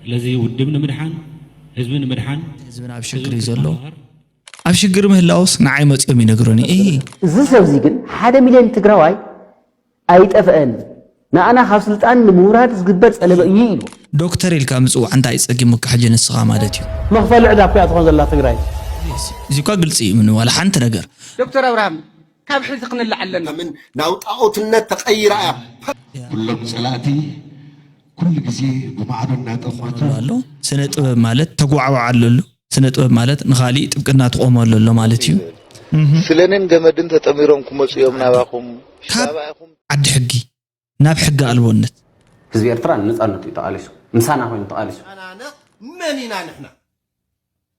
ስለዚ ውድብ ንምድሓን፣ ህዝቢ ንምድሓን፣ ህዝብና ኣብ ሽግር እዩ ዘሎ። ኣብ ሽግር ምህላውስ ንዓይ መፂኦም ይነግሩኒ። እ እዚ ሰብ እዚ ግን ሓደ ሚልዮን ትግራዋይ ኣይጠፍአን፣ ንኣና ካብ ስልጣን ንምውራድ ዝግበር ፀለመ እዩ ኢሉ። ዶክተር ኢልካ ምፅዋዕ እንታይ ፀጊሙካ ሕጂ ንስኻ ማለት እዩ? መኽፈሊ ዕዳ እኮ እያ ትኾን ዘላ ትግራይ። እዚ እኳ ግልፂ እዩ፣ ምን ዋላ ሓንቲ ነገር። ዶክተር ኣብርሃም ካብ ሕዚ ክንላዕ ኣለና። ናብ ጣዖትነት ተቐይራ እያ። ኩሎም ፀላእቲ ኩሉ ግዜ ብማዕዶ እናጠመቱ ኣሎ። ስነ ጥበብ ማለት ተጓዕባዕ ኣለሉ። ስነ ጥበብ ማለት ንኻሊእ ጥብቅና ትቆመሉ ኣሎ ማለት እዩ። ስለንን ገመድን ተጠሚሮም ክመፁ እዮም ናባኹም። ካብ ሽባባኹም ዓዲ ሕጊ ናብ ሕጊ ኣልቦነት። ህዝቢ ኤርትራ ንነጻነቱ እዩ ተቓሊሱ፣ ምሳና ኮይኑ ተቓሊሱ። መን ኢና ንሕና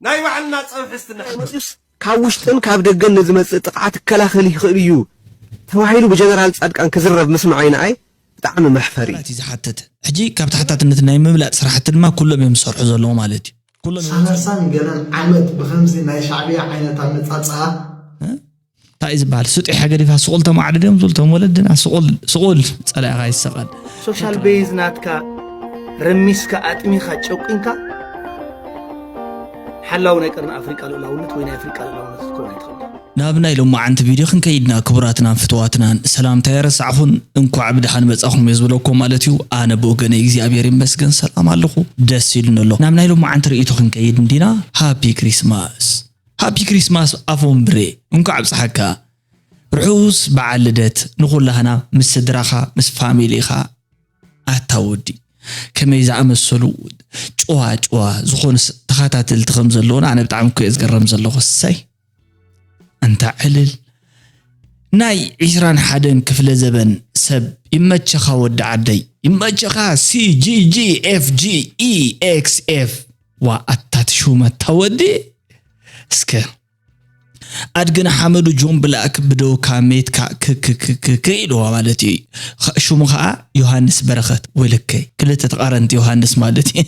ናይ ባዕልና ፀብሒ ስትንሕመፅስ ካብ ውሽጥን ካብ ደገን ንዝመፅእ ጥቕዓት ክከላኸል ይኽእል እዩ ተባሂሉ ብጀነራል ፃድቃን ክዝረብ ምስምዓይ ንኣይ ብጣዕሚ መሕፈሪ እዩ። እዩ ዝሓትት። ሕጂ ካብ ተሓታትነት ናይ ምምላጥ ስራሕቲ ድማ ኩሎም እዮም ዝሰርሑ ዘለዉ ማለት እዩ። ኩሎም እዮም ሳላሳን ገለን ዓመት ብኸምዚ ናይ ሻዕብያ ዓይነት ኣመፃፅኣ እንታይ እዩ ዝበሃል? ስጢሕ ገዲፋ ስቑል ተማዕድድ እዮም ዝብሉ እቶም ወለድና። ስቑል ስቑል ጸላኢኻ ይሰቐል። ሶሻል ቤዝ ናትካ ረሚስካ ኣጥሚኻ ጨቂንካ ሓላው ናይ ቀርኒ ኣፍሪቃ ልኡላውነት ወይ ናይ ኣፍሪቃ ልኡላውነት ክትከውን ኣይትኽእል። ናብ ናይ ሎማዓንቲ ቪድዮ ክንከይድና ክቡራትናን ፍትዋትናን ሰላምታ የረሳዕኹን። እንኳዕ ብድሓን መጻኹም እየ ዝብለኩም ማለት እዩ። ኣነ ብወገነይ እግዚኣብሔር ይመስገን ሰላም ኣለኹ፣ ደስ ኢሉኒ ኣሎ። ናብ ናይ ሎማዓንቲ ርእይቶ ክንከይድ እንዲና። ሃፒ ክሪስማስ። ሃፒ ክሪስማስ ኣፎምብሬ፣ እንኳዕ ኣብፀሓካ። ርሑስ በዓል ልደት ንኹላህና ምስ ስድራኻ ምስ ፋሚሊኻ። ኣታ ወዲ ከመይ ዝኣመሰሉ ጭዋ ጭዋ ዝኾኑ ተኸታተልቲ ከም ዘለዉና ኣነ ብጣዕሚ እኮ እየ ዝገረም ዘለኹ። እሰይ ኣንታ ዕልል ናይ ዒስራን ሓደን ክፍለ ዘበን ሰብ ይመቸኻ ወዲ ዓደይ ይመቸኻ። C G G F G E X F ዋ ኣታ ትሽውመታ ወዲ እስከ ኣድግን ሓመዱ ጆን ብላክ ብደውካ ሜትካ ክክክክክ ኢልዋ ማለት እዩ። ሽሙ ከዓ ዮሃንስ በረኸት ወልከይ ክልተ ተቃረንቲ ዮሃንስ ማለት እዩ።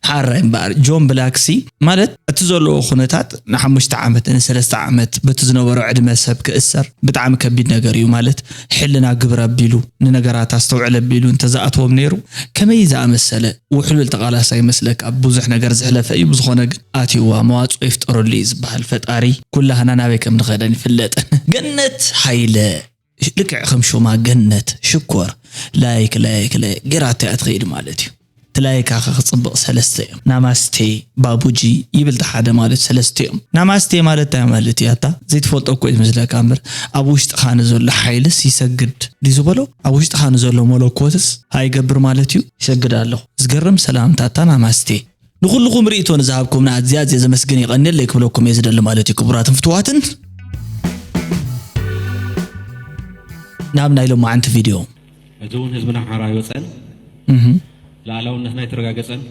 ሓራይ እምበኣር ጆን ብላክ ሲ ማለት እቲ ዘለዎ ኩነታት ንሓሙሽተ ዓመት ንሰለስተ ዓመት በቲ ዝነበሮ ዕድመ ሰብ ክእሰር ብጣዕሚ ከቢድ ነገር እዩ። ማለት ሕልና ግብር ኣቢሉ ንነገራት ኣስተውዕል ኣቢሉ እንተዝኣትዎም ነይሩ ከመይ ዝኣመሰለ ውሕሉል ተቓላሳይ ይመስለካ። ብዙሕ ነገር ዝሕለፈ እዩ። ብዝኾነ ግን ኣትይዋ መዋፅኦ ይፍጠረሉ እዩ ዝበሃል። ፈጣሪ ኩላህና ናበይ ከም ንኸደን ይፍለጥ። ገነት ሃይለ ልክዕ ከም ሹማ ገነት ሽኮር ላይክ ላይክ ላይክ ጌራቶ እያ ትኸይድ ማለት እዩ። እቲ ላይካ ክፅብቕ ሰለስተ እዮም። ናማስቴ ባቡጂ ይብል እቲ ሓደ ማለት ሰለስተ እዮም። ናማስቴ ማለት እንታይ ማለት እዩ? ኣታ ዘይትፈልጦ እኮ እዩ ዝመስለካ እምበር ኣብ ውሽጥኻ ንዘሎ ሓይልስ ይሰግድ ድዩ ዝበሎ? ኣብ ውሽጥኻ ንዘሎ መለኮትስ ኣይገብር ማለት እዩ። ይሰግድ ኣለኹ። ዝገርም ሰላምታ ኣታ ናማስቴ። ንኹልኹም ርእይቶ ንዝሃብኩምና ኣዝየ ኣዝየ ዘመስግን የቐንየለይ ክብለኩም እየ ዝደሊ ማለት እዩ ክቡራትን ፍትዋትን። ናብ ናይ ሎማዓንቲ ቪድዮ። እዚ እውን ህዝብና ሓራ ይወፀን እህ ሉዓላውነትና ኣይተረጋገፀን።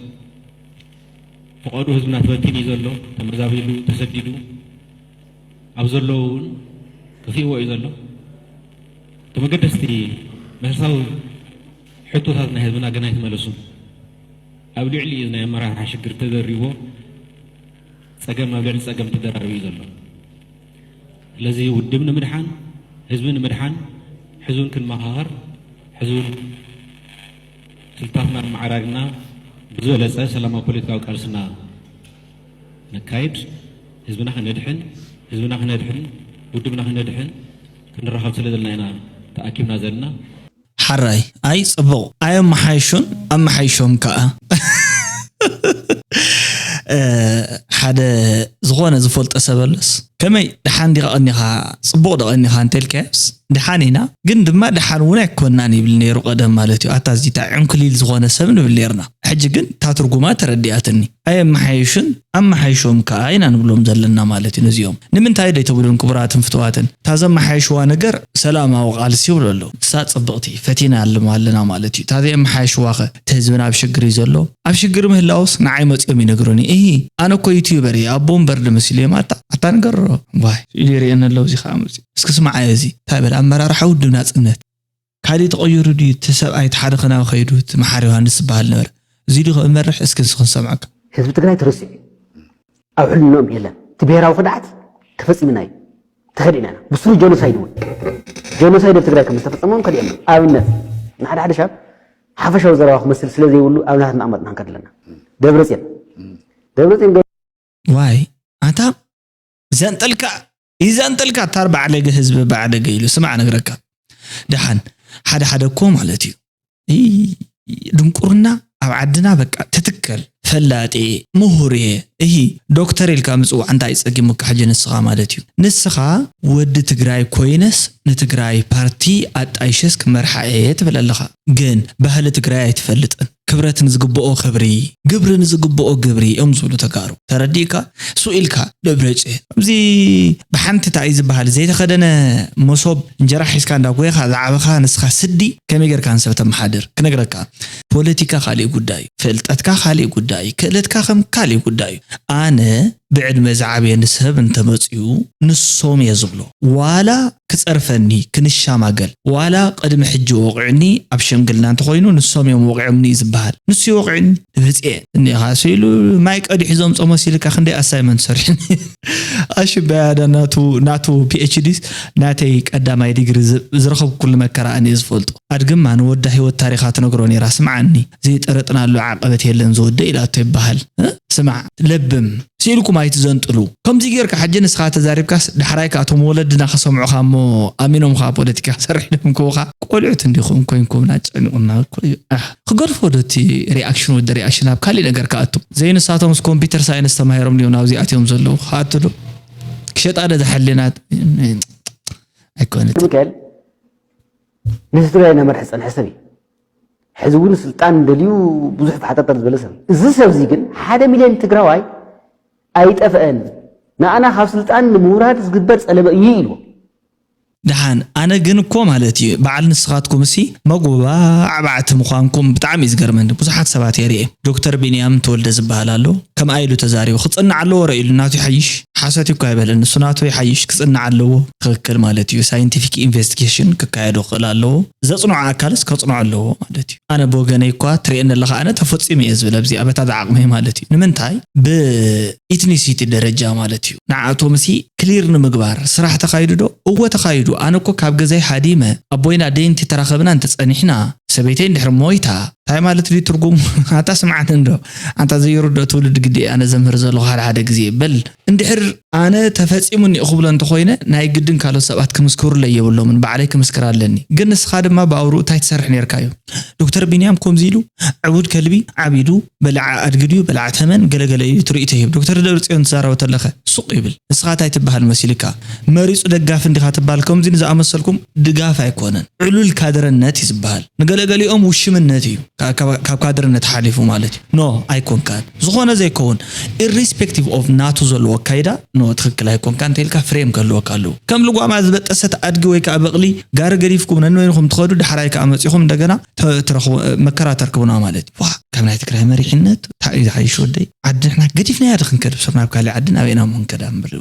ፈቐዱ ህዝብና ተበቲኑ እዩ ዘሎ፣ ተመዛቢሉ፣ ተሰዲዱ፣ ኣብ ዘለዉ እውን ጠፊእዎ እዩ ዘሎ። እቶም ኣገደስቲ መሰረታዊ ሕቶታት ናይ ህዝብና ገና ኣይተመለሱን። ኣብ ልዕሊ እዚ ናይ ኣመራርሓ ሽግር ተደሪቦ ፀገም ኣብ ልዕሊ ፀገም ተደራሪቡ እዩ ዘሎ። ስለዚ ውድብ ንምድሓን፣ ህዝቢ ንምድሓን ሕዚ እውን ክንመኻኸር፣ ሕዚ እውን ስልትታትና ኣመዓራሪና ብዝበለፀ ሰላማዊ ፖለቲካዊ ቃልስና ነካይድ፣ ህዝብና ክነድሕን፣ ህዝብና ክነድሕን፣ ውድብና ክነድሕን ክንራኸብ ስለ ዘለና ኢና ተኣኪብና ዘለና። ሓራይ ኣይ ፅቡቕ ኣየመሓይሹን ኣመሓይሾም ከዓ እ፣ ሓደ ዝኾነ ዝፈልጦ ሰብ ኣሎስ ከመይ ደሓን ዲኻ ቀኒኻ ፅቡቕ ዶ ቀኒኻ እንተልካዮስ ደሓን ኢና ግን ድማ ደሓን እውን ኣይኮናን ይብል ነይሩ ቀደም ማለት እዩ። ኣታ እዚታ ዕንኩሊል ዝኾነ ሰብ ንብል ነይርና። ሕጂ ግን እታ ትርጉማ ተረዲኣትኒ። ኣየመሓይሹን ኣመሓይሾም ከዓ ኢና ንብሎም ዘለና ማለት እዩ ነዚኦም። ንምንታይ ደይተብሉን ክቡራትን ፍትዋትን? እታ ዘመሓየሽዋ ነገር ሰላማዊ ቃልሲ ይብሉ ኣለዉ። እሳ ጽብቕቲ ፈቲና ኣለማ ኣለና ማለት እዩ። እታ ዘየመሓየሽዋ ኸ? እቲ ህዝብና ኣብ ሽግር እዩ ዘሎ። ኣብ ሽግር ምህላውስ ንዓይ መጺኦም ይነግሩኒ። እሂ ኣነ እኮ ዩትዩበር እየ ኣቦ እምበር ድምስሉ እዮም። ኣታ ኣታ ንገሮ። ዋይ ኢሉ ይርእየኒ ኣለዉ እዚ ኸዓ መጺኡ። እስኪ ስምዓዮ እዚ እንታይ በለ ኣመራርሓ ውድብ ናጽነት። ካሊእ ተቐይሩ ድዩ እቲ ሰብኣይ እቲ ሓደ ከናዊ ከይዱ እቲ መሓር ዮሃንስ ዝበሃል ነበረ። እዚ ድዩ ክመርሕ እስኪ ንሱ ክንሰምዐካ። ህዝቢ ትግራይ ተረሲዑ እዩ። ኣብ ሕልንኦም የለን። እቲ ብሄራዊ ክድዓት ተፈፂምና እዩ። ተኸዲና ኢና። ብስሩ ጀኖሳይድ እውን ጀኖሳይድ ኣብ ትግራይ ከም ዝተፈፀመ እውን ከዲኦም እዮም። ኣብነት ንሓደ ሓደ ሻብ ሓፈሻዊ ዘረባ ክመስል ስለ ዘይብሉ ኣብ ናትና መጥና ክንከድ ኣለና። ደብረፅዮን ደብረፅዮን ገ- ዋይ ኣታ ዘንጠልካ ይዘንጠልካ ታር ባዕለገ ህዝቢ ባዕለገ ኢሉ ስማዕ ነግረካ። ደሓን ሓደ ሓደ እኮ ማለት እዩ። እይ፣ ድንቁርና ኣብ ዓድና በቃ ትትከል። ፈላጤ ምሁር እየ እሂ ዶክተር ኢልካ ምፅዋዕ እንታይ ፀጊሙካ ሕጂ ንስኻ ማለት እዩ። ንስኻ ወዲ ትግራይ ኮይነስ ንትግራይ ፓርቲ ኣጣይሸስ ክመርሓ እየ ትብል ኣለኻ። ግን ባህሊ ትግራይ ኣይትፈልጥን። ክብረት ንዝግብኦ ክብሪ፣ ግብሪ ንዝግብኦ ግብሪ እዮም ዝብሉ ተጋሩ። ተረዲእካ? ስቕ ኢልካ ደብረፅዮን ኣብዚ ብሓንቲ እንታይ እዩ ዝበሃል ዘይተኸደነ መሶብ እንጀራ ሒዝካ እንዳጎየኻ ዝዓበኻ ንስኻ ስዲ ከመይ ጌርካ ንሰብ ተመሓድር? ክነግረካ ፖለቲካ ካሊእ ጉዳይ እዩ። ፍልጠትካ ካሊእ ጉዳይ እዩ። ክእለትካ ከም ካሊእ ጉዳይ እዩ። ኣነ ብዕድመ ዝዓበየኒ ሰብ እንተመፅዩ ንሶም እየ ዝብሎ። ዋላ ክፀርፈኒ ክንሻማገል ዋላ ቅድሚ ሕጂ ወቂዑኒ ኣብ ሸምግልና እንተኮይኑ ንሶም እዮም ወቂዖምኒ እዩ ዝበሃል። ንሱ ይወቂዑኒ ንብፅየ እኒኻ ስኢሉ ማይ ቀዲሑ ዘምፆ መሲልካ ክንደይ ኣሳይመንት ሰሪሕኒ ኣሽበያዳ ናቱ ናቱ ፒኤችዲስ ናተይ ቀዳማይ ዲግሪ ዝረኸብኩሉ መከራ ኣነ ዝፈልጦ ኣድግማ ንወዳ ህይወት ታሪኻ ትነግሮ ነይራ ስምዓኒ ዘይጠረጥናሉ ዓቀበት የለን ዝወደ ኢላቶ ይበሃል ስማዕ ለብም ስኢልኩም ኣይትዘንጥሉ። ከምዚ ጌርካ ሕጂ ንስኻ ተዛሪብካስ ዳሕራይ ከኣ እቶም ወለድና ክሰምዑኻ እሞ ኣሚኖም ኸኣ ፖለቲካ ክሰርሕ ኢሎም ክህቡኻ። ቆልዑት እንዲኹም ኮይንኩም ናጨኒቑና እኮ እዩ። ኣሕ፣ ክገድፎ ዶ እቲ ሪኣክሽን ወዲ ሪኣክሽን ኣብ ካሊእ ነገር ክኣቱ? ዘይንሳቶምስ ኮምፒተር ሳይንስ ተማሂሮም ድዮም ናብዚ ኣትዮም ዘለዉ? ክኣቱ ዶ? ክሸጣ ዶ ዝሓልናት? ኣይኮነትን። ሚካኤል ንህዝቢ ትግራይ እናመርሐ ዝፀንሐ ሰብ እዩ። ሕዚ እውን ስልጣን ደልዩ ብዙሕ ተሓታተር ዝበለ ሰብ እዩ። እዚ ሰብ እዚ ግን ሓደ ሚልዮን ትግራዋይ ኣይጠፍአን፣ ንኣና ካብ ስልጣን ንምውራድ ዝግበር ፀለመ እዩ ኢልዎ። ደሓን ኣነ ግን እኮ ማለት እዩ በዓል ንስኻትኩም ሲ መጎባዕባዕቲ ምዃንኩም ብጣዕሚ እዩ ዝገርመኒ። ብዙሓት ሰባት እየ ርእየ። ዶክተር ቢንያም ተወልደ ዝበሃል ኣሎ ከምኣ ኢሉ ተዛሪቡ ክፅናዕ ኣለዎ ረ ኢሉ ናቱ ይሓይሽ ሓሰት እኳ ኣይበለን ንሱ ናቱ ይሓይሽ ክፅናዕ ኣለዎ ትኽክል ማለት እዩ scientific investigation ክካየዶ ክኽእል ኣለዎ ዘፅንዖ ኣካልስ ከፅንዖ ኣለዎ ማለት እዩ ኣነ ብወገነይ እኳ ትርእየኒ ኣለኻ ኣነ ተፈፂሙ እየ ዝብል ኣብዚኣ በታ ዝዓቕመይ ማለት እዩ ንምንታይ ብ ethnicity ደረጃ ማለት እዩ ንዓኣቶም ሲ clear ንምግባር ስራሕ ተኻይዱ ዶ እወ ተኻይዱ ኣነ እኮ ካብ ገዛይ ሃዲመ ኣቦይን ኣደይን እንተተራኸብና እንተፀኒሕና ሰበይተይ እንድሕር ሞይታ እንታይ ማለት ድዩ ትርጉሙ ኣታ ስምዓኒ እንዶ ኣንታ ዘይርድኦ ትውልዲ ግዲ ኣነ ዘምህር ዘለኹ ሓደ ሓደ ግዜ በል እንድሕር ኣነ ተፈፂሙኒ ክብሎ እንተኾይነ ናይ ግድን ካልኦት ሰባት ክምስክሩለይ የብሎምን ባዕለይ ክምስክር ኣለኒ ግን ንስኻ ድማ ብኣውርኡ እንታይ ትሰርሕ ነይርካ እዩ ዶክተር ቢንያም ከምዚ ኢሉ ዕቡድ ከልቢ ዓቢዱ በላዓ ኣድጊ ድዩ በላዓ ተመን ገለገለ ኢሉ ትርኢቶ ይህብ ዶክተር ደብረፅዮን ትዛረቦ ተለኸ ሱቕ ይብል ንስኻ እንታይ ትበሃል መሲልካ መሪፁ ደጋፊ እንዲኻ ትበሃል ከምዚ ንዝኣመሰልኩም ድጋፍ ኣይኮነን ዕሉል ካድረነት እዩ ዝበሃል ንገለገሊኦም ውሽምነት እዩ ካብ ካድርነት ሓሊፉ ማለት እዩ no ኣይኮንካን ዝኾነ ዘይከውን irrespective of ናቱ ዘለዎ ኣካይዳ no ትኽክል ኣይኮንካ እንተኢልካ frame ከህልወካ ኣለዎ ከም ልጓማ ዝበጠሰት ኣድጊ ወይ ከዓ በቕሊ ጋሪ ገዲፍኩም ነንበይንኹም ትኸዱ ዳሕራይ ከዓ መፂኹም እንደገና መከራ ተርክቡና ማለት እዩ ካብ ናይ ትግራይ መሪሕነት እንታይ እዩ ዝሓይሽ ወደይ ዓዲ ንሕና ገዲፍናያ ዶ ክንከድ ብስር ናብ ካሊእ ዓዲ ናበይና ሞ ክንከዳ እምበር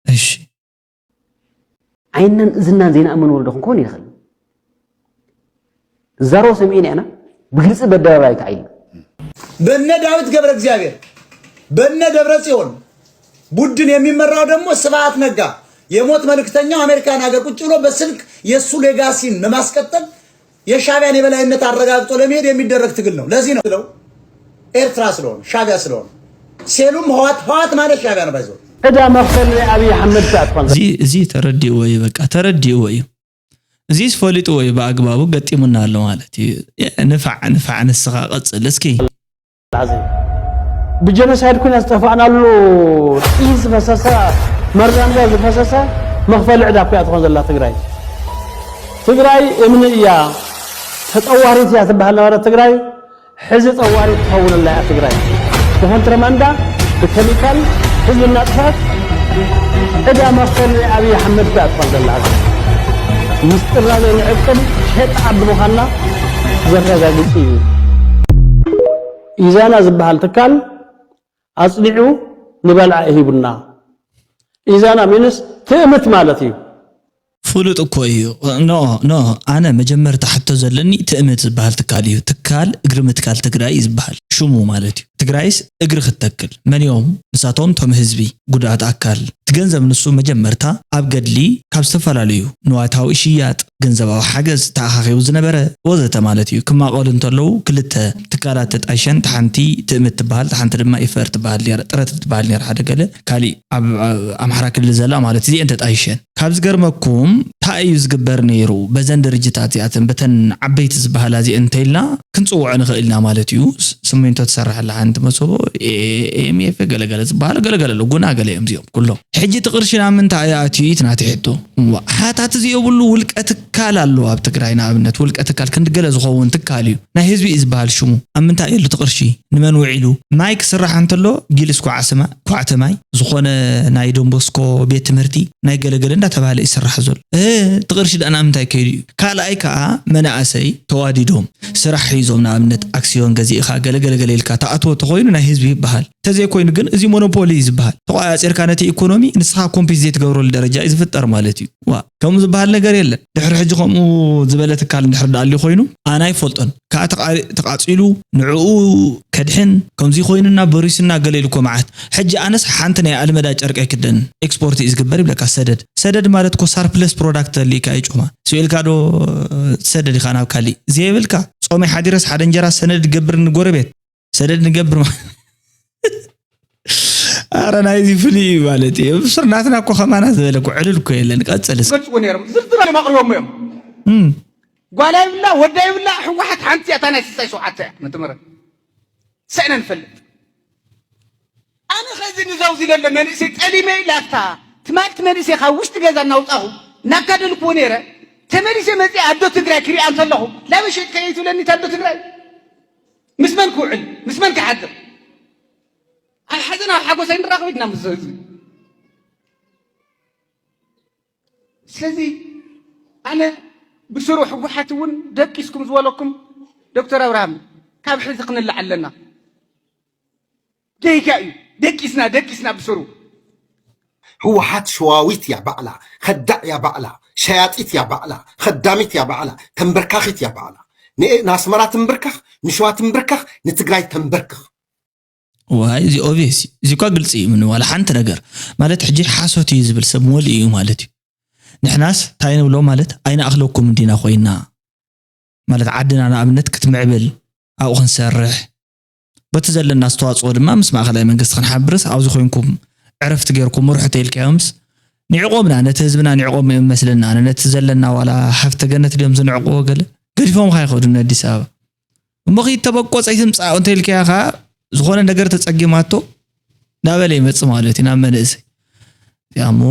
እሺ ዓይንናን እዝናን ዘይንኣምን ወለዶ ክንከውን ይኽእል። ዛሮ ሰሚዕና ኢና ብግልፂ በደባባይ ተዓይሉ። በነ ዳዊት ገብረ እግዚኣብሔር በነ ደብረ ጽዮን ቡድን የሚመራው ደግሞ ስብሐት ነጋ የሞት መልእክተኛው አሜሪካን ሀገር ቁጭ ብሎ በስልክ የእሱ ሌጋሲን ለማስቀጠል የሻቢያን የበላይነት አረጋግጦ ለመሄድ የሚደረግ ትግል ነው። ለዚህ ነው ብለው ኤርትራ ስለሆነ ሻቢያ ስለሆነ ሴሉም ህዋት ህዋት ማለት ሻቢያ ነው ባይዞ ዕዳ መኽፈል ናይ ኣብይ ኣሕመድ ከኣ ትኾን እዚ እዚ ተረዲእዎ እዩ በቃ ተረዲእዎ እዩ እዚስ ፈሊጥዎ እዩ ብኣግባቡ ገጢሙና ኣሎ ማለት እዩ ንፋዕ ንፋዕ ንስኻ ቀፅል እስኪ ብጀኖሳይድ ኩና ዝጠፋእናሉ ጥይት ዝፈሰሰ መርዛምዛ ዝፈሰሰ መኽፈሊ ዕዳ እኮ እያ ትኾን ዘላ ትግራይ ትግራይ እምኒ እያ ተጠዋሪት እያ ትበሃል ነበረ ትግራይ ሕዚ ጠዋሪ ትኸውን ኣላ እያ ትግራይ። ብኮንትረማንዳ፣ ብከሚካል ህዝቢ እናጥፍኣት ዕዳ መኽፈሊ ናይ ኣብይ ኣሕመድ እያ ትኾን ዘላ ሃገር። ምስጢርና ዘይንዕቅብ ሸየጥቲ ዓዲ ምዃንና ዘረጋግጽ እዩ። ኢዛና ዝበሃል ትካል ኣጽኒዑ ንበልዓ ሂቡና። ኢዛና ሚንስ ትእምት ማለት እዩ። ፍሉጥ እኮ እዩ። ኖ ኖ ኣነ መጀመርታ ሕቶ ዘለኒ ትእምት ዝበሃል ትካል እዩ። ትካል እግሪ ምትካል ትግራይ እዩ ዝበሃል። ሽሙ ማለት እዩ። ትግራይስ እግሪ ክትተክል መን እዮም? ንሳቶም ቶም ህዝቢ፣ ጉዳት ኣካል። እቲ ገንዘብ ንሱ መጀመርታ ኣብ ገድሊ ካብ ዝተፈላለዩ ንዋታዊ ሽያጥ፣ ገንዘባዊ ሓገዝ ተኣኻኺቡ ዝነበረ ወዘተ ማለት እዩ። ክማቐሉ እንተለዉ ክልተ ትካላት ተጣይሸን፣ እታ ሓንቲ ትእምት ትበሃል፣ እታ ሓንቲ ድማ ኢፈር ትበሃል ነይራ፣ ጥረት ትበሃል ነይራ። ሓደ ገለ ካሊእ ኣብ ኣብ ኣምሓራ ክልል ዘላ ማለት እዚአን ተጣይሸን። ካብ ዝገርመኩም እንታይ እዩ ዝግበር ነይሩ በዘን ድርጅታት እዚኣተን፣ በተን ዓበይቲ ዝበሃላ እዚአን እንተኢልና ክንፅውዖ ንኽእል ኢና ማለት እዩ። ስ- ስሚንቶ ትሰርሐላ ሓንቲ መሶቦ ኤምኤፍ ገለገለ ዝበሃል ገለገለ ኣሎ። ጉና ገለ እዮም እዚኦም ኩሎም። ሕጂ እቲ ቅርሺ ናብ ምንታይ እዩ ኣትዩ? እቲ ናተይ ሕቶ። እዋ፣ ሓታት እዚ የብሉ ውልቀ ትካል ኣሎ ኣብ ትግራይ። ንኣብነት ውልቀ ትካል ክንዲ ገለ ዝኸውን ትካል እዩ፣ ናይ ህዝቢ እዩ ዝበሃል ሽሙ። ኣብ ምንታይ የሉ እቲ ቅርሺ? ንመን ውዒሉ? ማይ ክስራሕ እንተሎ ጊልስ ኳዕሰማ- ኳዕተ ማይ ዝኾነ ናይ ዶንቦስኮ ቤት ትምህርቲ ናይ ገለገለ እንዳተባሃለ ይስራሕ ዘሎ። እ፣ እቲ ቅርሺ ደኣ ናብ ምንታይ ከይዱ እዩ? ካልኣይ ከዓ መናእሰይ ተዋዲዶም ስራሕ ሒዞም፣ ንኣብነት ኣክሲዮን ገዚእኻ ገለገለገለ ኢልካ ተኣትዎ ተኾይኑ ናይ ህዝቢ ይበሃል። ተዘይኮይኑ ግን እዚ ሞኖፖሊ እዩ ዝበሃል። ተቋያፂርካ ነቲ ኢኮኖሚ ንስኻ ኮምፒት ዘይትገብረሉ ደረጃ እዩ ዝፍጠር ማለት እዩ። ዋ፣ ከምኡ ዝበሃል ነገር የለን። ድሕሪ ሕጂ ከምኡ ዝበለ ትካል እንድሕር ደኣልዩ ኮይኑ ኣነ ኣይፈልጦን። ከዓ ተቓ- ተቓፂሉ ንዕኡ ከድሕን ከምዚ ኮይኑና በሪሱና ገለ ኢሉ እኮ መዓት። ሕጂ ኣነስ ሓንቲ ናይ ኣልመዳ ጨርቂ ኣይክደንን። ኤክስፖርት እዩ ዝግበር ይብለካ። ሰደድ ሰደድ ማለት እኮ ሳርፕለስ ፕሮዳክት ተልእካ እዩ ጩማ። ስኢልካ ዶ ትሰደድ ኢኻ ናብ ካሊእ? ዘየብልካ ጾመይ ሓዲረስ ሓደ እንጀራ ሰነድ ይገብር ንጎረቤት። ሰደድ ንገብር ማ- ኣረ ናይዚ ፍልይ እዩ ማለት እዩ። ብሱር ናትና እኮ ከማና ዝበለ እኮ ዕልል እኮ የለን። ቀጽል እስኪ። ገጽዎ ነይሮም ዝርዝር እዮም ኣቕሪቦሞ እዮም። እም። ጓላ ይብላ ወዳ ይብላ ህወሓት ሓንቲ እያ። እታ ናይ ስልሳ ሸውዓተ እያ መተመረ ሰእነ ንፈልጥ። ኣነ ከዚ ንዛውዚ ለለ መንእሰይ ጠሊመ ላፍታ ትማልቲ መንእሰይ ካብ ውሽጢ ገዛ እናውፃኹ እናጋደልኩዎ ነይረ። ተመሊሰ መፅእ ኣዶ ትግራይ ክሪኣ እንተለኹ ላበሸጥከ እየ ትብለኒ እታ ኣዶ ትግራይ። ምስ መን ክውዕል ምስ መን ክሓድር? ኣብ ሓዘን ኣብ ሓጎስ ኣይንራኸብ ኢድና ምስ ህዝቢ። ስለዚ ኣነ ብስሩ ህወሓት እውን ደቂስኩም ዝበለኩም ዶክተር ኣብርሃም ካብ ሕዚ ክንላዕ ኣለና። ጌጋ እዩ። ደቂስና ደቂስና ብስሩ። ህወሓት ሸዋዊት እያ ባዕላ፣ ከዳዕ እያ ባዕላ፣ ሸያጢት እያ ባዕላ፣ ከዳሚት እያ ባዕላ፣ ተንበርካኺት እያ ባዕላ። ንኤ- ንኣስመራ ትንብርከኽ፣ ንሸዋ ትንብርከኽ፣ ንትግራይ ተንበርክኽ። ዋይ እዚ ኦቪየስ እዚ እኳ ግልፂ እዩ። ምን ዋላ ሓንቲ ነገር ማለት ሕጂ ሓሶት እዩ ዝብል ሰብ መሊኡ እዩ ማለት እዩ። ንሕናስ እንታይ ንብሎ ማለት ኣይንኣኽለኩም እንዲና ኮይና ማለት ዓድና ንኣብነት ክትምዕብል ኣብኡ ክንሰርሕ በቲ ዘለና ኣስተዋፅኦ ድማ ምስ ማእኸላይ መንግስቲ ክንሓብርስ ኣብዚ ኮይንኩም ዕረፍቲ ገይርኩም ምርሑ ተይልካዮምስ ንዕቆምና ነቲ ህዝብና ንዕቆም እዮም መስለና ነቲ ዘለና ዋላ ሃፍተ ገነት ድዮም ዝንዕቅዎ ገለ ገዲፎም ካ ይኸዱ ንኣዲስ ኣበባ እሞ ኺድ ተበቆፀ ይትምፃእ እንተኢልካያ ኸዓ ዝኾነ ነገር ተፀጊማቶ ናበለ ይመፅእ ማለት እዩ ናብ መንእሰይ እሞ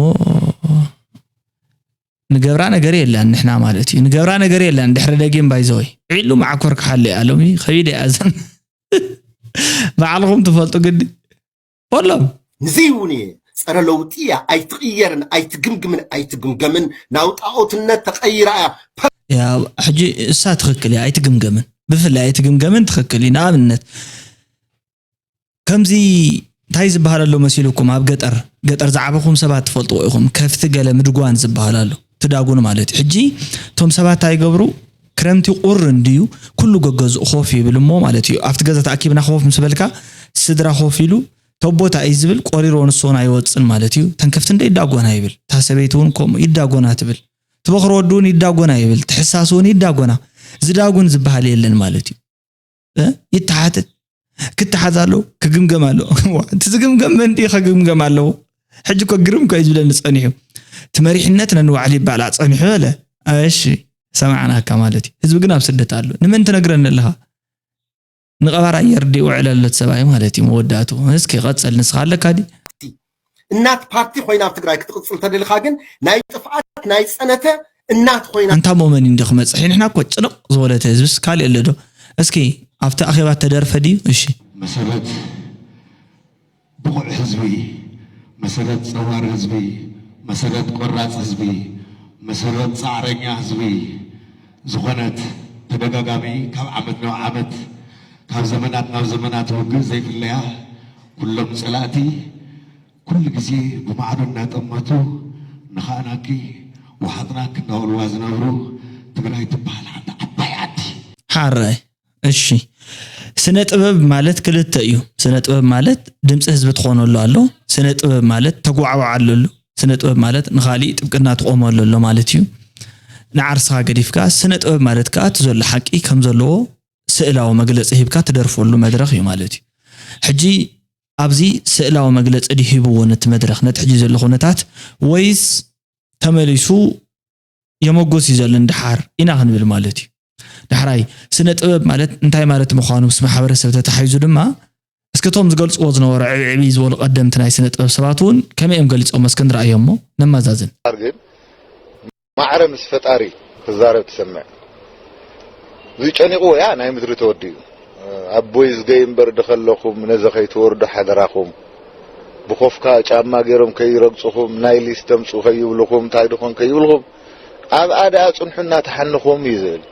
ንገብራ ነገር የለን ንሕና ማለት እዩ ንገብራ ነገር የለን ድሕሪ ደጊም ባይዘወይ ዒሉ መዓኮር ክሓለ እያ ሎሚ ከቢደ እያ ዘን ባዕልኹም ትፈልጡ ግዲ ሎም ንዚ እውን እየ ፀረ ለውጢ እያ ኣይትቕየርን ኣይትግምግምን ኣይትግምገምን ናብ ጣኦትነት ተቐይራ እያ ሕጂ እሳ ትኽክል እያ ኣይትግምገምን ብፍላይ ኣይትግምገምን ትኽክል እዩ ንኣብነት ከምዚ እንታይ ዝበሃል ኣሎ መሲልኩም ኣብ ገጠር ገጠር ዝዓበኹም ሰባት ትፈልጥዎ ኢኹም ከፍቲ ገለ ምድጓን ዝበሃል ኣሎ ትዳጉን ማለት እዩ ሕጂ እቶም ሰባት እንታይ ይገብሩ ክረምቲ ቁር እንድዩ ኩሉ ገገዝኡ ኮፍ ይብል እሞ ማለት እዩ ኣብቲ ገዛ ተኣኪብና ኮፍ ምስ በልካ ስድራ ኮፍ ኢሉ ተቦታ እዩ ዝብል ቆሪሮ ንሶን ኣይወፅን ማለት እዩ ተንከፍቲ እንደ ይዳጎና ይብል እታ ሰበይቲ እውን ከምኡ ይዳጎና ትብል ትበኽሮ ወዲ እውን ይዳጎና ይብል ትሕሳስ እውን ይዳጎና ዝዳጉን ዝበሃል የለን ማለት እዩ ይተሓተት ክተሓዝ ኣለዎ ክግምገም ኣለዎ እቲ ዝግምገም መን ድዩ ከግምገም ኣለዎ ሕጂ እኮ ግርም እኮ እዩ ዝብለኒ ፀኒሑ እቲ መሪሕነት ነንባዕሉ ይባላዕ ፀኒሑ በለ እሺ ሰማዕናካ ማለት እዩ ህዝቢ ግን ኣብ ስደት ኣሎ ንመን ትነግረኒ ኣለኻ ንቐባር ኣየር ድዩ ውዕለለት ሰብኣይ ማለት እዩ መወዳእቱ እስኪ ቀፀል ንስኻ ኣለካ ድዩ እናት ፓርቲ ኮይና ኣብ ትግራይ ክትቕፅል ተደሊኻ ግን ናይ ጥፍኣት ናይ ፀነተ እናት ኮይና ኣንታ ሞመን እንዲ ክመፅሕ እዩ ንሕና እኮ ጭንቕ ዝበለተ ህዝብስ ካሊእ ኣሎ ዶ እስኪ ኣብቲ ኣኼባ ተደርፈ ድዩ እሺ መሰረት ብቑዕ ህዝቢ መሰረት ፀዋር ህዝቢ መሰረት ቆራፅ ህዝቢ መሰረት ፃዕረኛ ህዝቢ ዝኾነት ተደጋጋሚ ካብ ዓመት ናብ ዓመት ካብ ዘመናት ናብ ዘመናት ውግእ ዘይፍለያ ኩሎም ፀላእቲ ኩሉ ግዜ ብማዕዶ እናጠመቱ ንኻእናኪ ወሓጥናኪ እንዳበልዋ ዝነብሩ ትግራይ ትበሃል ሓንቲ ዓባይ ዓዲ። ሓራይ እሺ ስነ ጥበብ ማለት ክልተ እዩ። ስነ ጥበብ ማለት ድምፂ ህዝቢ ትኾነሉ ኣሎ። ስነ ጥበብ ማለት ተጓዕባዓሉ ኣሎ። ስነ ጥበብ ማለት ንኻሊእ ጥብቅና ትቆመሉ ኣሎ ማለት እዩ። ንዓርስኻ ገዲፍካ ስነ ጥበብ ማለት ከዓ እቲ ዘሎ ሓቂ ከም ዘለዎ ስእላዊ መግለፂ ሂብካ ትደርፈሉ መድረኽ እዩ ማለት እዩ። ሕጂ ኣብዚ ስእላዊ መግለፂ ድዩ ሂብዎ ነቲ መድረኽ፣ ነቲ ሕጂ ዘሎ ኩነታት፣ ወይስ ተመሊሱ የመጎስ እዩ ዘሎ ንድሓር ኢና ክንብል ማለት እዩ። ዳሕራይ ስነ ጥበብ ማለት እንታይ ማለት ምዃኑ ምስ ማሕበረሰብ ተታሒዙ ድማ እስኪ እቶም ዝገልፅዎ ዝነበሩ ዕብዕብይ ዝበሉ ቀደምቲ ናይ ስነ ጥበብ ሰባት እውን ከመይ እዮም ገሊፆም እስኪ ንርኣዮ እሞ ነመዛዝን። ግን ማዕረ ምስ ፈጣሪ ክዛረብ ትሰምዕ። እዚ ጨኒቕዎ ያ ናይ ምድሪ ተወዲኡ። ኣቦይ ዝገይ እምበር ድኸለኹም ነዚ ከይትወርዱ ሓደራኹም። ብኾፍካ ጫማ ገይሮም ከይረግጹኹም፣ ናይ ሊስ ተምጽኡ ከይብሉኹም፣ እንታይ ድኾን ከይብልኹም፣ ኣብኣ ደኣ ጽንሑ እናተሓንኹም እዩ ዝብል።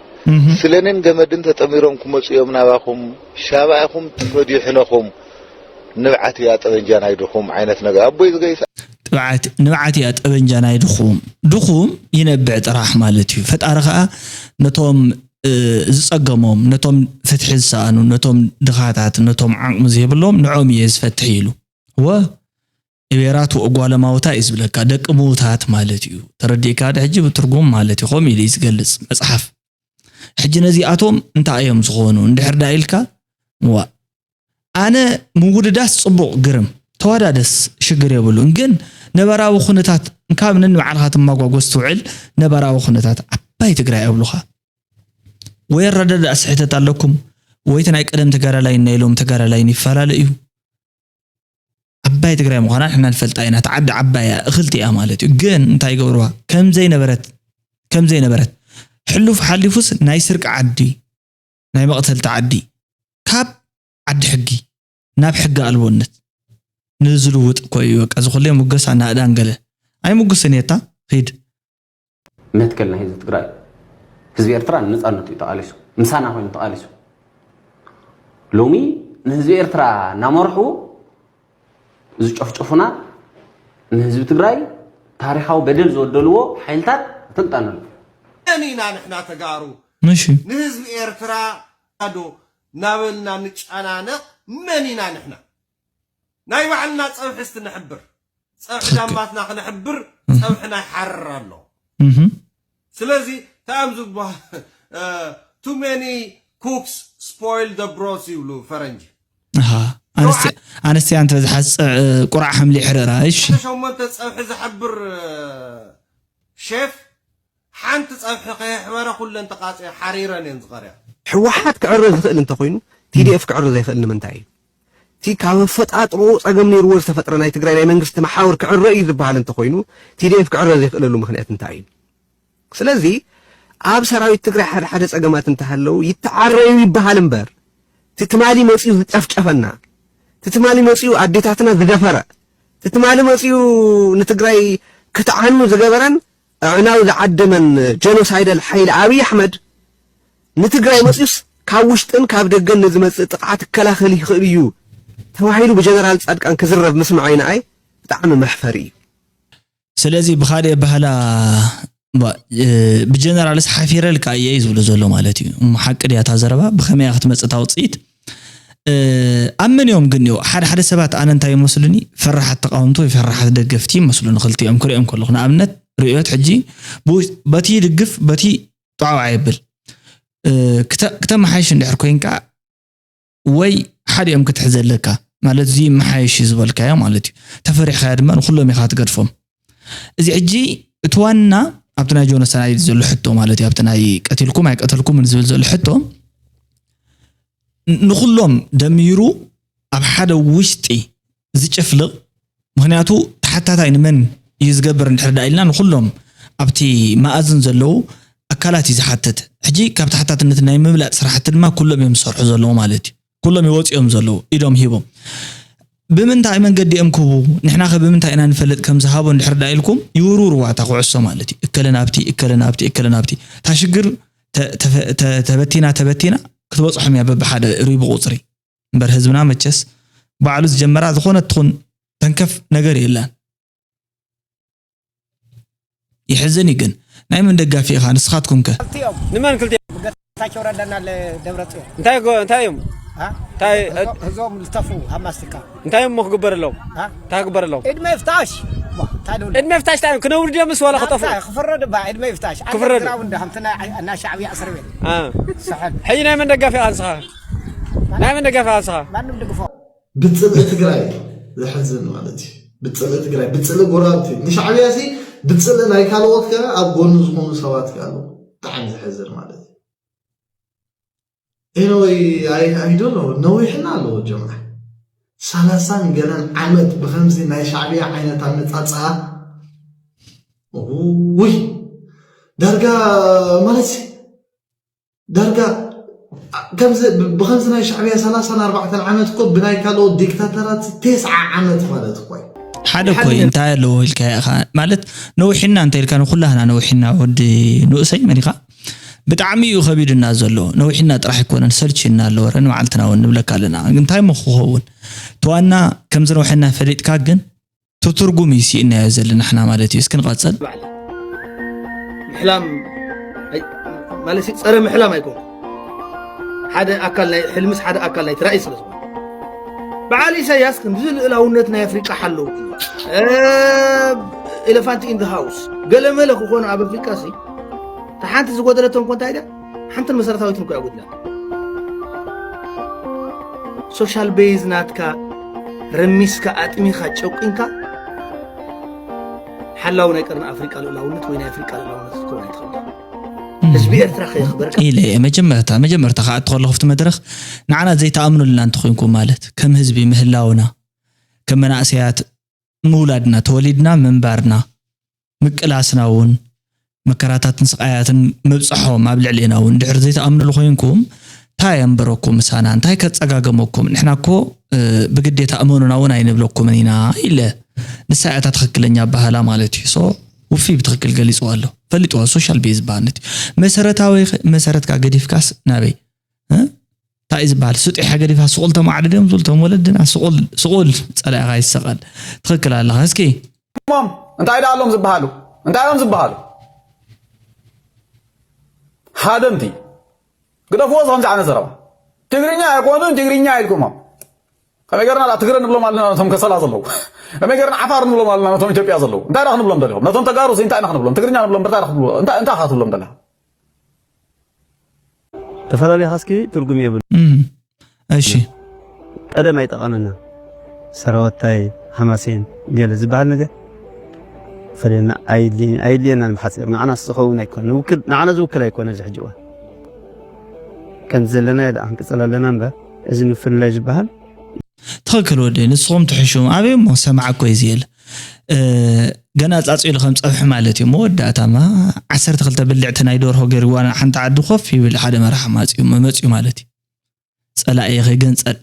ስለንን ገመድን ተጠሚሮም ክመጹ እዮም ናባኹም፣ ሻባ ኢኹም ትፈድዩ ሕነኹም፣ ንብዓት እያ ጠበንጃ ናይ ድኹም ዓይነት ነገር። ኣቦይ ዝገይስ ጥብዓት ንብዓት እያ ጠበንጃ ናይ ድኹም። ድኹም ይነብዕ ጥራሕ ማለት እዩ። ፈጣሪ ኸዓ ነቶም ዝፀገሞም፣ ነቶም ፍትሒ ዝሰኣኑ፣ ነቶም ድኻታት፣ ነቶም ዓቕሚ ዘይብሎም ንዖም እየ ዝፈትሕ ኢሉ። ወ እቤራቱ እጓለ ማውታ እዩ ዝብለካ፣ ደቂ ምውታት ማለት እዩ። ተረዲእካ ዶ ሕጂ ብትርጉም ማለት እዩ። ከምኡ ኢሉ እዩ ዝገልፅ መፅሓፍ። ሕጂ ነዚኣቶም እንታይ እዮም ዝኾኑ እንድሕር ዳ ኢልካ፣ ምዋእ ኣነ ምውድዳስ ፅቡቕ ግርም ተዋዳደስ ሽግር የብሉን። ግን ነባራዊ ኩነታት ካብ ነንባዕልኻ ትመጓጎስ ትውዕል ነባራዊ ኩነታት ዓባይ ትግራይ ኣብሉኻ። ወይ ኣረዳድኣ ስሕተት ኣለኩም ወይ እቲ ናይ ቀደም ተጋዳላይን ናይ ሎም ተጋዳላይን ይፈላለ እዩ። ዓባይ ትግራይ ምዃና ንሕና ንፈልጣ ኢና። እታ ዓዲ ዓባይ እያ፣ እኽልቲ እያ ማለት እዩ። ግን እንታይ ይገብርዋ? ከም ዘይነበረት ከም ዘይነበረት ሕሉፍ ሓሊፉስ ናይ ስርቂ ዓዲ ናይ መቕተልቲ ዓዲ ካብ ዓዲ ሕጊ ናብ ሕጊ ኣልቦነት ንዝልውጥ እኮ እዩ። በቃ ዝኹለይ ሙገሳ ናእዳን ገለ ኣይምጉስን እየታ ኺድ መትከል ናይ ህዝቢ ትግራይ ህዝቢ ኤርትራ ንነፃነቱ እዩ ተቓሊሱ፣ ምሳና ኮይኑ ተቓሊሱ። ሎሚ ንህዝቢ ኤርትራ እናመርሑ ዝጨፍጨፉና ንህዝቢ ትግራይ ታሪኻዊ በደል ዝበደልዎ ሓይልታት ተንጣነሉ። መን ኢና ንሕና ተጋሩ ምሽ ንህዝቢ ኤርትራ ዶ ናበልና ንጨናነቕ? መን ኢና ንሕና ናይ ባዕልና ፀብሒ እስቲ ንሕብር። ፀብሒ ትኽክል። ዳማትና ክነሕብር ፀብሒ ናይ ሓርር ኣሎ። እህ ስለዚ ታም ዝበሃል too many cooks spoil the broth ይብሉ ፈረንጂ። ኣሃ ኣንስቲ ኣንስቲ ኣንተ ዝሓጽዕ ቁራዕ ሓምሊ ሕረራ እሺ ሸሞንተ ፀብሒ ዝሕብር ሼፍ ሓንቲ ፀብሒ ከየሕበረ ኩለን ተቃፅየ ሓሪረን እየን ዝቐርያ። ህወሓት ክዕረ ዝኽእል እንተኾይኑ ቲዲኤፍ ክዕረ ዘይኽእል ንምንታይ እዩ? እቲ ካብ ኣፈጣጥሮ ፀገም ነይርዎ ዝተፈጥረ ናይ ትግራይ ናይ መንግስቲ መሓውር ክዕረ እዩ ዝበሃል እንተኾይኑ ቲዲኤፍ ክዕረ ዘይኽእለሉ ምኽንያት እንታይ እዩ? ስለዚ ኣብ ሰራዊት ትግራይ ሓደ ሓደ ፀገማት እንተሃለዉ ይተዓረዩ ይበሃል እምበር እቲ ትማሊ መፂኡ ዝጨፍጨፈና እቲ ትማሊ መፂኡ ኣዴታትና ዝደፈረ እቲ ትማሊ መፂኡ ንትግራይ ክትዓኑ ዝገበረን ኣዕናዊ ዝዓደመን ጀኖሳይደል ሓይሊ ኣብይ ኣሕመድ ንትግራይ መፂኡስ ካብ ውሽጥን ካብ ደገን ንዝመፅእ ጥቕዓት ክከላኸል ይኽእል እዩ ተባሂሉ ብጀነራል ፃድቃን ክዝረብ ምስምዓይ ንኣይ ብጣዕሚ መሕፈሪ እዩ። ስለዚ ብኻልእ ኣበሃህላ ብጀነራልስ ሓፊረልካ እየ እዩ ዝብሎ ዘሎ ማለት እዩ። እሞ ሓቂ ድያ እታ ዘረባ? ብኸመይ እያ ክትመፅእ እታ ውፅኢት? ኣብ መን እዮም ግን ሓደ ሓደ ሰባት ኣነ እንታይ ይመስሉኒ ፈራሓት ተቃወምቲ ወይ ፈራሓት ደገፍቲ ይመስሉኒ ክልቲኦም ክሪኦም ከለኹ ንኣብነት ርእዮት ሕጂ በቲ ይድግፍ በቲ ጣዕዋ የብል ክተመሓይሽ እንድሕር ኮይንካ ወይ ሓዲኦም ክትሕዘ ኣለካ ማለት እዚ መሓየሽ ዝበልካዮ ማለት እዩ ተፈሪሕካዮ ድማ ንኩሎም ኢኻ ትገድፎም እዚ ሕጂ እቲ ዋና ኣብቲ ናይ ጆኖሳይድ ዘሎ ሕቶ ማለት እዩ ኣብቲ ናይ ቀቲልኩም ኣይቀተልኩም ዝብል ዘሎ ሕቶ ንኹሎም ደሚሩ ኣብ ሓደ ውሽጢ ዝጭፍልቕ ምኽንያቱ ተሓታታይ ንመን እዩ ዝገብር እንድሕር ዳ ኢልና ንኹሎም ኣብቲ መኣዝን ዘለዉ ኣካላት እዩ ዝሓትት ሕጂ ካብ ተሓታትነት ናይ ምምላጥ ስራሕቲ ድማ ኩሎም እዮም ዝሰርሑ ዘለዉ ማለት እዩ ኩሎም ይወፅኦም ዘለዉ ኢዶም ሂቦም ብምንታይ መንገዲ እዮም ክህቡ ንሕና ከ ብምንታይ ኢና ንፈልጥ ከም ዝሃቦ እንድሕር ዳ ኢልኩም ይውርውርዋ እታ ኩዕሶ ማለት እዩ እከለ ናብቲ እከለ ናብቲ እከለ ናብቲ እታ ሽግር ተበቲና ተበቲና ክትበፅሖም እያ በብሓደ ርይ ብቁፅሪ እምበር ህዝብና መቸስ ባዕሉ ዝጀመራ ዝኾነት ትኹን ተንከፍ ነገር የላን። ይሕዝን እዩ ግን ናይ መን ደጋፊ ኢኻ ንስኻትኩም ከ? ንመን ክልቲኦም? ጌታቸው ረዳና ደብረፅዮን እንታይ ጎ- እንታይ እዮም? እንታይ? እዞም ዝተፉ ኣብ ማስቲካ እንታይ እሞ ክግበረሎም? እንታይ ክግበረሎም? ዕድመ ይፍታሽ። እንታይ ደውል? ዕድመ ይፍታሽ እንታይ ክነብሩ ድዮምስ ዋላ ክጠፉ? ክፍረድ ባ ዕድመ ይፍታሽ። ክፍረድ። ግራው እንደ ከምቲ ናይ ሻዕብያ እስር ቤት። ሰሐን። ሕጂ ናይ መን ደጋፊ ኣንስኻ? ናይ መን ደጋፊ ኣንስኻ? ማንም ድግፎ። ብፅልኢ ትግራይ ዘሕዝን ማለት እዩ። ብፅልኢ ትግራይ ብፅልኢ ጎራብቲ ንሻዕብያ ሲ ብፅልኢ ናይ ካልኦት ከ ኣብ ጎኑ ዝኾኑ ሰባት ከ ኣለዉ። ብጣዕሚ ዘሕዝን ማለት እዩ። Anyway, I, I don't know. ነዊሕና ኣለዎ ጀምዓ ሰላሳን ገለን ዓመት ብከምዚ ናይ ሻዕብያ ዓይነት ኣመፃፅኣ ውይ ዳርጋ ማለት ዳርጋ ከምዚ ብከምዚ ናይ ሻዕብያ ሰላሳን ኣርባዕተን ዓመት እኮ ብናይ ካልኦት ዲክታተራት ተስዓ ዓመት ማለት እኮ እዩ። ሓደ እኮ እዩ። እንታይ ኣለዎ ኢልካ ኢኻ ማለት ነዊሕና እንተ ኢልካ ንኩላህና ነዊሕና ወዲ ንእሰይ መን ኢኻ ብጣዕሚ እዩ ከቢድና ዘሎ ነዊሕና ጥራሕ ኣይኮነን ሰልችና ኣሎ ወረ ንመዓልትና እውን ንብለካ ኣለና እንታይ ሞ ክኸውን ተዋና ከምዚ ነውሐና ፈሊጥካ ግን ትትርጉም እዩ ስኢናዮ ዘለና ንሕና ማለት እዩ እስኪ ንቐፅል ምሕላም ማለት ሲ ፀረ ምሕላም ኣይኮንኩ ሓደ ኣካል ናይ ሕልምስ ሓደ ኣካል ናይ ትራእይ ስለ ዝኾነ በዓል ኢሳያስ ከምዚ ልእላውነት ናይ ኣፍሪቃ ሓለውቲ elephant in the house ገለመለ ክኾኑ ኣብ ኣፍሪቃ ሲ እታ ሓንቲ ዝጎደለቶም እኮ እንታይ ድያ ሓንትን መሰረታዊትን እኮ ያጎድላ social base ናትካ ረሚስካ ኣጥሚኻ ጨቂንካ ሓላው ናይ ቀርኒ ኣፍሪቃ ልእላውነት ወይ ናይ ኣፍሪቃ ልእላውነት ክትከውን ኣይትኽእል ህዝቢ ኤርትራ ከየኽበርካ ኢለ እየ መጀመርታ መጀመርታ ክኣቱ ከለኹ ኣብቲ መድረኽ ንዓና ዘይተኣምኑልና እንተኾይንኩም ማለት ከም ህዝቢ ምህላውና ከም መናእሰያት ምውላድና ተወሊድና ምንባርና ምቅላስና እውን መከራታትን ስቃያትን ምብፅሖም ኣብ ልዕሌና እውን ድሕር ዘይተኣምኑሉ ኮይንኩም እንታይ የንበረኩም ምሳና እንታይ ከፀጋገመኩም ንሕና እኮ ብግዴታ እመኑና እውን ኣይንብለኩምን ኢና ኢለ ንሳ እታ ትክክለኛ ኣባህላ ማለት እዩ so ውፊ ብትክክል ገሊፅዋ ኣሎ ፈሊጥዋ social base በሃልነት እዩ መሰረታዊ መሰረትካ ገዲፍካስ ናበይ እንታይ እዩ ዝበሃል ስጢሕ ገዲፋ ስቁል ተማዕድድዮም ዝብሉ ቶም ወለድና ስቁል ስቁል ፀላኢኻ ይሰቐል ትክክል ኣለኻ እስኪ እሞም እንታይ ደኣ ኣሎም ዝበሃሉ እንታይ እዮም ዝበሃሉ ሃደምቲ ግደፍዎ ከምዚ ዓይነት ዘረባ ትግርኛ ኣይኮኑን ትግርኛ ኢልኩሞም ከመይ ገርና ደኣ ትግረ ንብሎም ኣለና ነቶም ከሰላ ዘለዉ ከመይ ገርና ዓፋር ንብሎም ኣለና ነቶም ኢትዮጵያ ዘለዉ እንታይ ደኣ ክንብሎም ደሊኹም ነቶም ተጋሩ እንታይ ኢና ክንብሎም ትግርኛ ንብሎም እንታይ ክንብሎም እንታይ ክትብሎም ደለኻ ተፈላሊኻ እስኪ ትርጉም የብሉ። እሺ። ቀደም ኣይጠቐመና። ሰራወታይ፣ ሓማሴን፣ ገለ ዝበሃል ነገር ፈለየና ኣይድልየን ኣይድልየናን ብሓፂር ንዓና ዝኸውን ኣይኮነ ንውክል ንዓና ዝውክል ኣይኮነ እዚ ሕጂ እዋን ከምቲ ዘለናዮ ደኣ ክንቅፅል ኣለና እምበር እዚ ምፍልላይ ዝበሃል ትኽክል ወደይ ንስኹም ትሕሹ ኣበይ እሞ ሰማዓ እኮ እዩ ዝየለ ገና ፃፂሉ ከም ፀብሒ ማለት እዩ መወዳእታማ ዓሰርተ ክልተ ብልዕቲ ናይ ደርሆ ገርዋና ሓንቲ ዓዲ ኮፍ ይብል ሓደ መራሒ ማፅኡ መመፅኡ ማለት እዩ ፀላኢ ከይገንፀል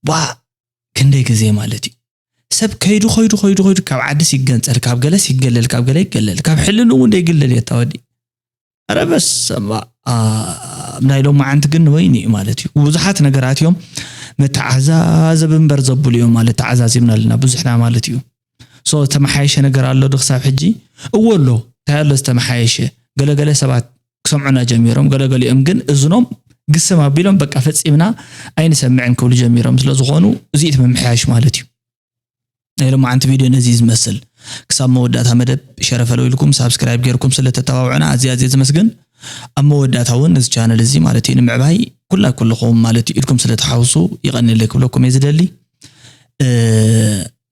ዋ ክንደይ ግዜ ማለት እዩ ሰብ ከይዱ ከይዱ ከይዱ ከይዱ ካብ ዓድስ ይገንፀል ካብ ገለስ ይገለል ካብ ገለ ይገለል ካብ ሕልን እውን ደይግለል የታወዲ ኣረ በስመ ኣብ ናይ ሎማዓንቲ ግን ወይኒ እዩ ማለት እዩ ብዙሓት ነገራት እዮም መተዓዛዘብ እምበር ዘብሉ እዮም ማለት ተዓዛዚብና ኣለና ብዙሕና ማለት እዩ so ዝተመሓየሸ ነገር ኣሎ ዶ ክሳብ ሕጂ እዎ ኣሎ እንታይ ኣሎ ዝተመሓየሸ ገለገለ ሰባት ክሰምዑና ጀሚሮም ገለገሊኦም ግን እዝኖም ግስም ኣቢሎም በቃ ፈፂምና ኣይንሰምዕን ክብሉ ጀሚሮም ስለዝኾኑ እዚኢት ምምሕያሽ ማለት እዩ ናይ ሎማዓንቲ ቪድዮ ነዚ እዩ ዝመስል። ክሳብ መወዳእታ መደብ ሸረፈለው ኢልኩም ሳብስክራይብ ጌርኩም ስለ ተተባብዑና ኣዝየ ኣዝየ ዘመስግን። ኣብ መወዳእታ እውን ነዚ ቻነል እዚ ማለት እዩ ንምዕባይ ኩላ ኩልኹም ማለት እዩ ኢድኩም ስለ ትሓውሱ የቐንየለይ ክብለኩም እየ ዝደሊ።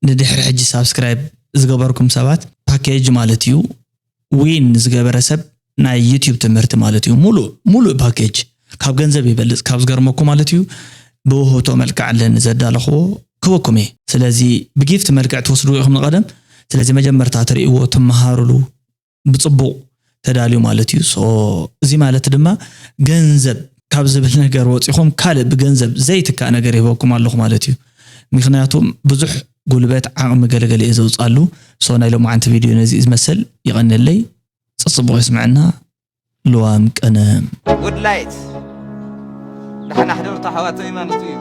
ንድሕሪ ሕጂ ሳብስክራይብ ዝገበርኩም ሰባት ፓኬጅ ማለት እዩ ዊን ዝገበረ ሰብ ናይ ዩቲዩብ ትምህርቲ ማለት እዩ ሙሉእ ሙሉእ ፓኬጅ ካብ ገንዘብ ይበልፅ ካብ ዝገርመኩም ማለት እዩ ብውህብቶ መልክዕ ኣለኒ ዘዳለኽዎ ክበኩም እየ ስለዚ ብጊፍት መልክዕ ትወስድዎ ኢኹም ንቐደም ስለዚ መጀመርታ ትርእይዎ ትመሃሩሉ ብፅቡቕ ተዳልዩ ማለት እዩ እዚ ማለት ድማ ገንዘብ ካብ ዝብል ነገር ወፂኹም ካልእ ብገንዘብ ዘይትካእ ነገር ይህበኩም ኣለኹ ማለት እዩ ምክንያቱም ብዙሕ ጉልበት ዓቕሚ ገለገለ እየ ዘውፅኣሉ so ናይ ሎማዓንቲ ቪድዮ ነዚ ዝመስል ይቐንለይ ፅፅቡቕ ይስምዐና ልዋም ቀነ Good light ንሓና ሕደርታ ኣሕዋተይ ማለት እዩ